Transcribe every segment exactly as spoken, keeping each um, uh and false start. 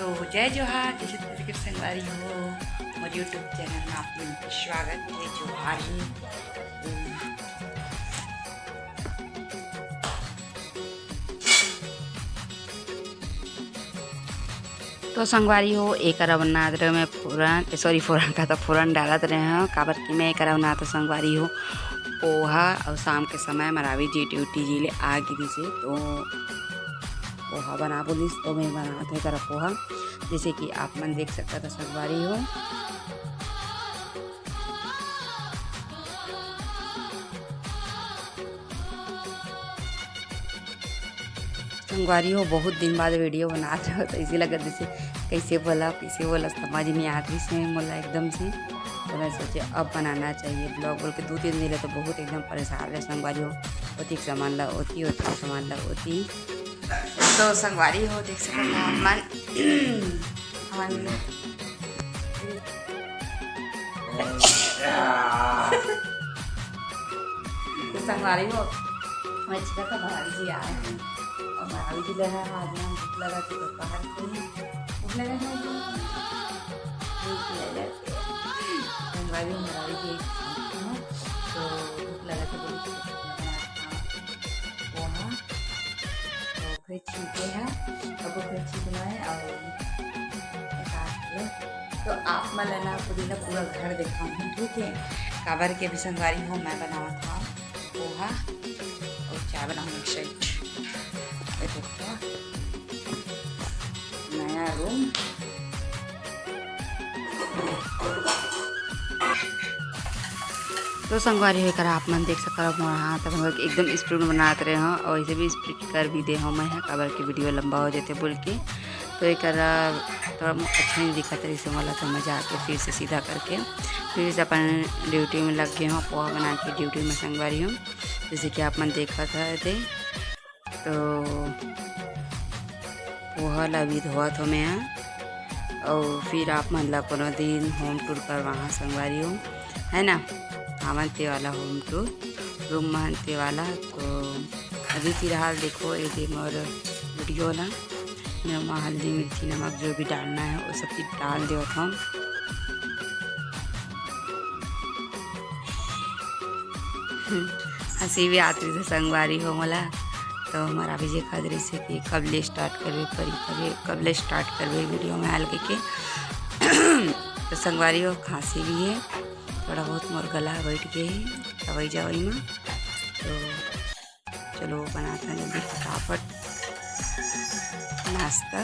तो जय जोहार, जय छत्तीसगढ़ संगवारी हो, मोर YouTube चैनल में आप मन के स्वागत हे। जोहार हे। तो संगवारी हो, एकर बनात रहे मैं फोरन, ए, sorry, फोरन का तो फोरन डालत रहे हंव, काबर कि मैं एकर बनात हंव संगवारी हो पोहा, अउ शाम के समय म रावी जी ड्यूटी जी ले आ गिस हे, तो पोहा बना बोलिस, तो मैं बनात हंव एकर पोहा, जैसे कि आप मन देख सकत हव संगवारी हो। संगवारी हो, बहुत दिन बाद वीडियो बनात हंव, तो इसे लगत जैसे कैसे बोला, कैसे बोला, समझ नहीं आत रहिस हे मोला एकदम से। तो मैं सोचे अब बनाना चाहिए ब्लॉग बोल के। दू तीन दिन ले तो बहुत एकदम परेशान रहे संगवारी हो, ओती के सामान ला ओती, ओती के सामान ला ओती। तो संगवारी हो, देख सकत हव आप मन, हमन तो संगवारी हो, मैं छिका था भाभी जी आए हैं। और भाभी जी लगा, आज हम भूख लगा तो दोपहर से ही भूख लगा है जी। भूख लगा है। संगवारी हो, भाभी जी खाती हूँ, तो भूख लगा तो बोली कि कुछ बनाना था। पोहा, तो ओकरे छींके हे, अब ओकरे छींकना हे और काट ले। तो आप मन ला ना पूरी ना पूरा घर देखाहूँ, ठीक है? काबर के भी संगवारी हो, मैं बनावत हंव पोहा और चाय बनाहूँ एक साइड। ये देखो, नया रूम। तो संगवारी हो, एकर आप मन देख सकत हव, मोर हाथ ह एकदम स्प्रिट बनात रहे हंव, और ऐसे भी स्प्रिट कर भी दे हंव मैं ह, काबर के वीडियो लंबा हो जाथे बोल के। तो एकर थोड़ा अच्छा नहीं दिखत रहिस मोला, तो मैं जाके फिर से सीधा करके फिर से अपन ड्यूटी में लग गे हंव, पोहा बना के ड्यूटी में संगवारी हो, जैसे कि आप मन देखत हव ते। तो पोहा ला अभी धोवत हो मैं ह, अउ फिर आप मन ला कोनो दिन होम टूर करवाहा संगवारी हो, है ना? हमन ते वाला होम टूर, रूम महन ते वाला। तो अभी फिलहाल देखो, ये दे मोर वीडियो ला, मैं वहाँ हल्दी, मिर्ची, नमक जो भी डालना है वो सब चीज़ डाल देवत हंव। हंसी भी आत रहिस हे संगवारी हो मोला, तो हमर अभी जे कहत रहिस हे कि कब ले स्टार्ट करबे परी, कब ले, कब ले स्टार्ट करबे वीडियो में आल के। तो संगवारी हो, खांसी भी हे, थोड़ा बहुत मोर गला बैठ गे हे दवाई जवाई में। तो चलो बनात हन जल्दी फटाफट नाश्ता।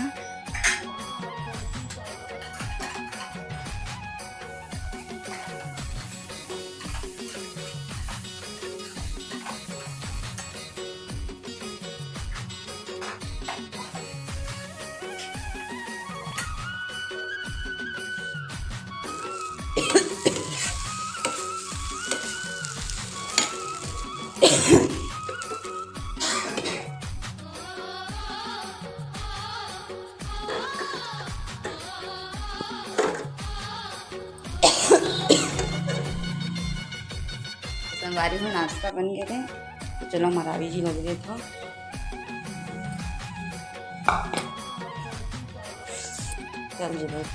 संगवारी हो, नाश्ता बन गे हे, तो चलो मरावी जी ला दे देथंव। चल जी बैठ।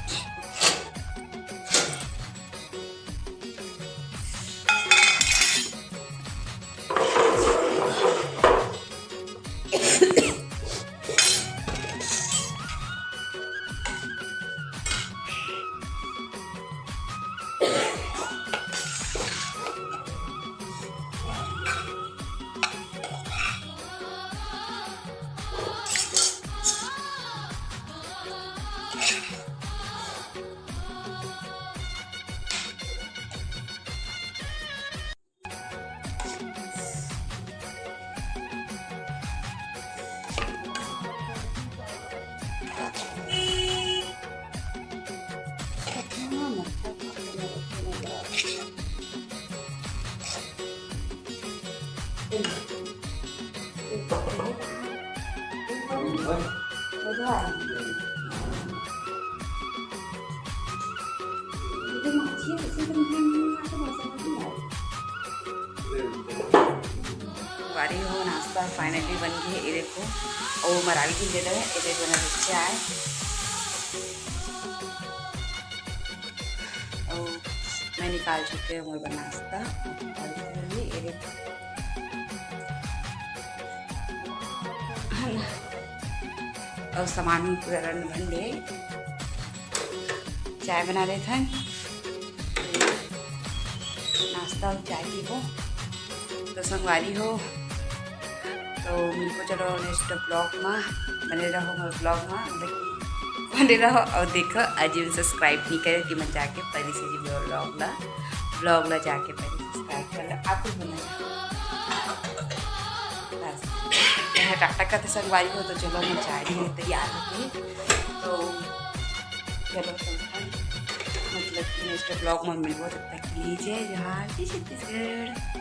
संगवारी हो, नाश्ता finally बन गे। ये देखो, ओ मरावी जी दे दे, ये देखो ना, बच्चे आए। निकाल चुके हैं हमर नाश्ता। और ये, ये देखो। है ना? और सामान भी पूरा रन भन गए। चाय बना लेथन, नाश्ता और चाय पीबो। तो संगवारी हो, तो मिलबो चलो next vlog में, बने रहो मोर vlog में, मतलब कि बने रहो। और देखो, आज जिन subscribe नहीं करे, कि मन जाके परी से जी मोर vlog ला, vlog ला जाके परी subscribe कर लो। आप कुछ बना बस, यहाँ टाटा का तो संगवारी हो, तो चलो मैं चाय भी तैयार होके, तो चलो चलते हैं, मतलब कि next vlog में मिलबो, तब तक के लिए जय जोहार, जय छत्तीसगढ़।